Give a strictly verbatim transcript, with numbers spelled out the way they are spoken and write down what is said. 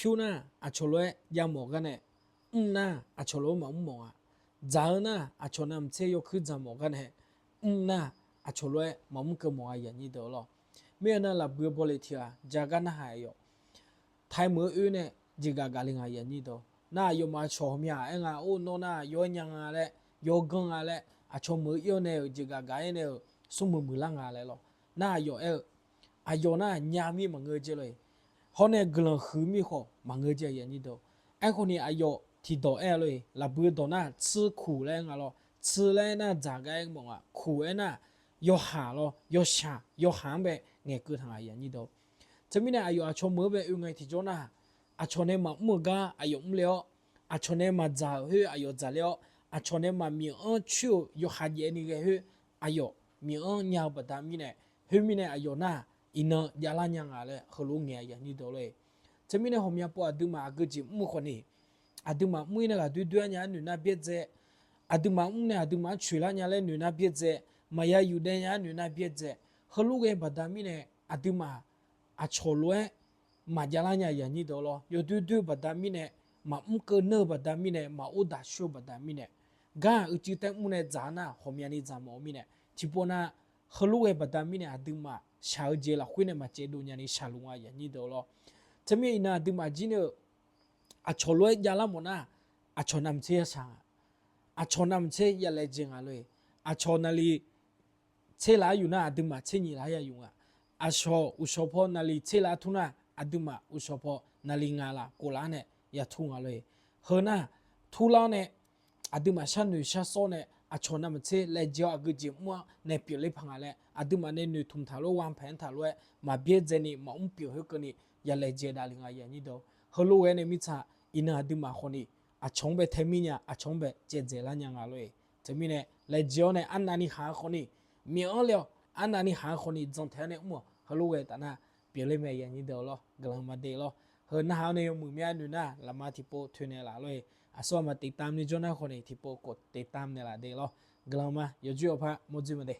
pyur nar aqcawq lof-aer jav mawf gar nae, mr nar aqcawq lof-aer maqmr mawf nga. Dzaq-eu nar aqcawq navmaqtser yawkuir dzaq mawf gar nae, mr nar aqcawq lof-aer maqmr keuv mawf nga aqyuif aqnyir deuq lawr. Mir-eu nar lafbui-eu bawle tiq ghaq ja gar narhaq aqyawf taemeuq-eu oe nae jeqgaq gaq le nga aqyuif aqnyir deuq. Nar aqyawfmaf aqcawq ghawqmya aer nga, or nawr nar yawr-aer nya nga laer, yawr ganr nga laer, aqcawq meuq-eu ir-awr nae-euq jeqgaq gaq-aer nae-euq smrmuiq muiqlar nga laer lawr. Nar aqyawf aer-eu, aqyawf nar nya mir maqngeur jeq lor-eq. Hawr nae guiqlanq huiq mir khawf maqngeur jeq aqyuif aqnyir deuq. Aerkhawf ni aqyawf tiqdawq aer-a lor-eq, lafbui-eu dawq nar tser kuq laer aer nga lawr. Tser laer aer nar dzaq gar aer mawf nga, kuq aer nar yawhaq lawr, yawshaq, yawhaq-anr bae ngaeqkeuv taq nga aqyuif aqnyir deuq. Teumirnae aqyawf aqcawq meuq-anr bae oe ngae tiqjawr nar, aqcawq nae maqmr-euq gar aqyawf mr ler-awr, aqcawq nae maqdzaq-euq khoer aqyawf dzaq ler-awr, aqcawq nae maqmyawf-anr coer-euq yawhaq jaev ni ghae khoer aqyawf myawf-anr nya-eu baqda mirnae, khoermirnae aqyawf nar iqnan javlar nya nga laer heulof ngaeq aqyuif aqnyir deuq lor-eq. Teumirnae ghawqmya pov aqduimaf aqgeu jeq mr-eu khawf ni, aqduimaf mr-ir nae ghaqdoer doer-ar nya-aer noeq nar byaerdzae, aqduimaf mr nae aqduimaf-anr coeqlar nya laer noeq nar byaerdzae, maqya yuf dae nya-aer noeq nar byaerdzae, heulof ghae baqda mirnae aqduimaf aqcawq lof-aer maqjavlar nya aqyuif aqnyir deuq lawr. Yawdoer doer-eu baqda mirnae, maqmr keuv nar-eu baqda mirnae, maqor daq coer-eu baqda mirnae, gar-aq uicuiv taer mr nae dzaq-a nar ghawqmyani dzaq mawf-eu mirnae, tiqpov nar heulof ghae baqda mirnae aqduimaf shaq-eu jeq lafkhoer nae maqcaevdov nyani shaqluf nga aqyuif aqnyir deuq lawr. Teumirnae iqnan aqduimaf jir ni-eu aqcawq lof-aer javlar mawf nar, aqcawq navmaqtser yashaq nga, aqcawq navmaqtser yalaejae nga lor-eq. Aqcawq navli tser laf-aer yuf nar aqduimaf tser nyiq laf-aer yayuf nga. Aqcawq uqshawq paw navli tser laf-aer tur nar aqduimaf uqshawq paw navli ngaq laf kov laf-aer nae yatur nga lor-eq. Heu nar turlar-awr nae aqduimaf sharnoeq sharsawr nae aqcawq navmaqtser laejae-awr aqgeu jeq mr-anr nae pyeufler paq nga laer aqduimaf nae noeqtmq taq lof-aer วางแผน taq lof-aer maqbyaerdzaeni maqmr pyeuf khoerkeuvni yalaejae davle nga aqyuif aqnyir deuq. Heulof ghae nae mirtsaq iqnan aqduimaf khawf ni aqcawq-anr bae tae mir nya, aqcawq-anr bae caevdzaeq lar nya nga lor-eq. Teumirnae laejae-awr nae arnavni haq-eu khawf ni, myawf-anr le-awq arnavni haq-eu khawf ni jantaeq-awr nae mr-awq. Heulof ghae taf nar pyeufler mae aqyuif aqnyir deuq lawr, guiqlanq maqdeq lawr. Heu narhaq-awr nae yawmuiq mya-aer noeq nar lafma tiqpov toeqnaeq laf lor-eq. Aqsur aqma ติดตาม ni jawr nar khawf ni tiqpov กดติดตาม naeqlaf deq lawr. Guiqlanq ma yawdzoer yawpar mawrdzoer maqdeq.